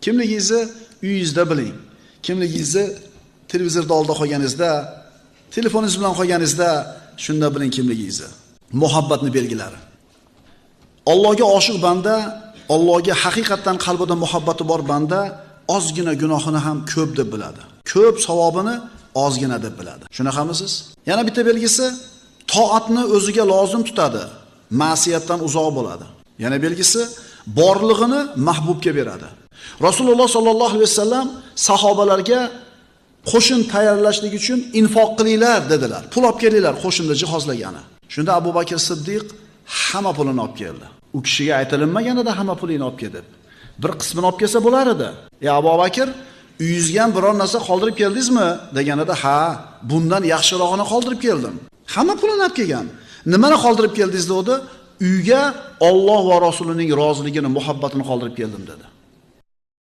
Kimligingizni uyingizda biling. Kimligingizni televizorda oldida qolganingizda, telefoningiz bilan qolganingizda shunda biling kimligingizni. Muhabbatni belgilari. Allohga oshiq banda, Allohga haqiqatan qalbida muhabbati bor banda ozgina gunohini ham ko'p deb biladi. Ko'p savobini ozgina deb biladi. Shunaqamisiz? Yana bitta belgisi, toatni o'ziga lozim tutadi, ma'siyatdan uzoq bo'ladi. Yana belgisi, borlig'ini mahbubga beradi. Rasululloh sallallohu alayhi vasallam sahobalarga qo'shin tayyorlashlik uchun infoq qilinglar dedilar. Pul olib kelinglar qo'shinni jihozlagani. Shunda Abu Bakr Siddiq hamma pulini olib keldi. U kishiga aytilinmaganida hamma pulini olib kel deb. Bir qismini olib kelsa bo'lar edi. "Ey Abu Bakr, uyingizga ham biror narsa qoldirib keldingizmi?" deganida, "Ha, bundan yaxshirog'ini qoldirib keldim." Hamma pulini olib kelgan. Nimani qoldirib keldingiz dedi? Uyga Alloh va Rasulining roziligini, muhabbatini qoldirib keldim dedi.